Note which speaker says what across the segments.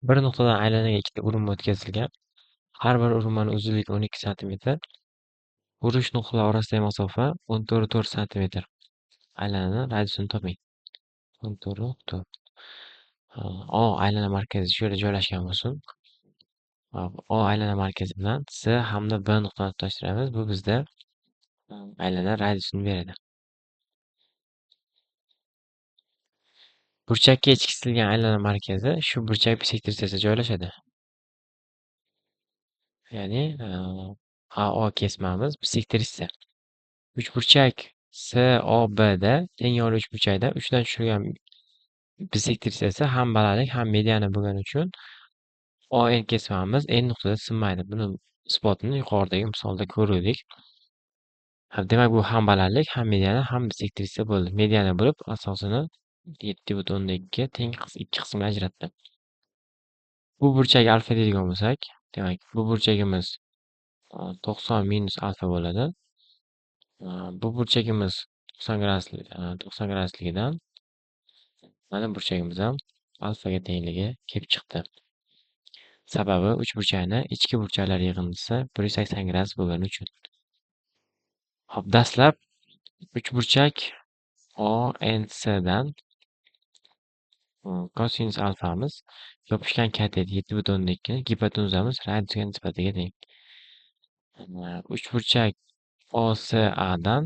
Speaker 1: Bir nuqtadan aylanaga ikkita urinma o'tkazilgan. Har bir urinmani uzunligi 12 sm. Urish nuqtalari orasidagi masofa 14,4 sm. Aylanani radiusini toping. 14,4. O aylana markazi shu yerda joylashgan bo'lsin. O aylana markazi bilan S hamda B nuqtani tutashtiramiz. Bu bizda aylana radiusini beradi. Burchakka ichki chizilgan aylana markazi shu burchak bisektrisasida joylashadi. Ya'ni AO kesmamiz bisektrisa. Uchburchak SOBda teng yonli uchburchakda 3 dan tushirgan bisektrisasi ham balandlik, ham mediana bo'lgani uchun ON kesmamiz N nuqtada sinmaydi. Buni isbotini yuqoridagi misolda ko'rdik. Demak, bu ham balandlik, ham mediana, ham bisektrisa bo'ldi. Mediana bo'lib, asosini 7,2 teng ikki qismga ajratdi. Bu burchak alfa deydigan bo'lsak, demak, bu burchagimiz 90 minus alfa bo'ladi. Bu burchagimiz 90 graduslik, 90 gradusligidan mana burchagimiz ham alfaga tengligi kelib chiqdi. Sababi uchburchakni ichki burchaklar yig'indisi 180 gradus bo'lgani uchun. Xo'p, dastlab uchburchak ONC dan kosinus alfamiz yopishgan katet 7,2 gipotenuzamiz radiusga nisbatiga teng. Uchburchak OSA dan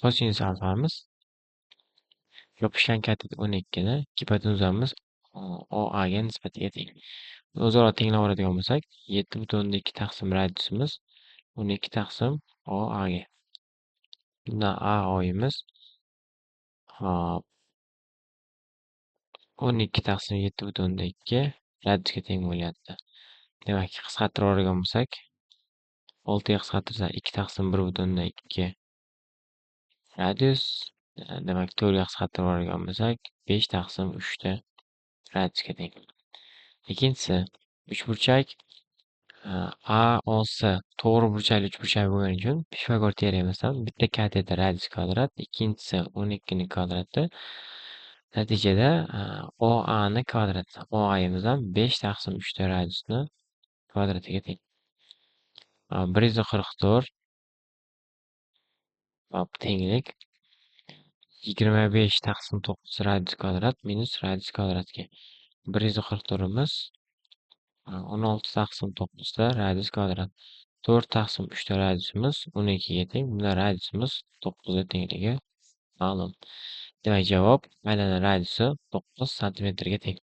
Speaker 1: kosinus alfamiz yopishgan katet 12 ni gipotenuzamiz OA ga nisbatiga teng. O'zaro tenglab oladigan bo'lsak, 7,2 taqsim radiusimiz 12 taqsim OA ga. Bundan AO'yimiz hop 12 taqsim 7,2 radiusga teng bo'lyapti. Demak, qisqartirib oladigan bo'lsak, 6 ga qisqartirsak 2 taqsim 1,2 radius, demak 4 ga qisqartirib oladigan bo'lsak 5 taqsim 3 ta radiusga teng. Ikkinchisi, uchburchak AOS to'g'ri burchakli uchburchak bo'lgani uchun Pifagor teoremasidan bitta kateti radius kvadrat, ikkinchisi 12 ni kvadrati. Natijada OA ni kvadrati, OA'miz ham 5 taqsim 3 ta radiusni kvadratiga teng. 144 tenglik 25 taqsim 9 radius kvadrat minus radius kvadratga. 144imiz 16 taqsim 9 ta radius kvadrat. 4 taqsim 3 ta radiusimiz 12 ga teng. Bunda radiusimiz 9 ga tengligi ma'lum. Demak, javob aylana radiusi 9 santimetrga teng.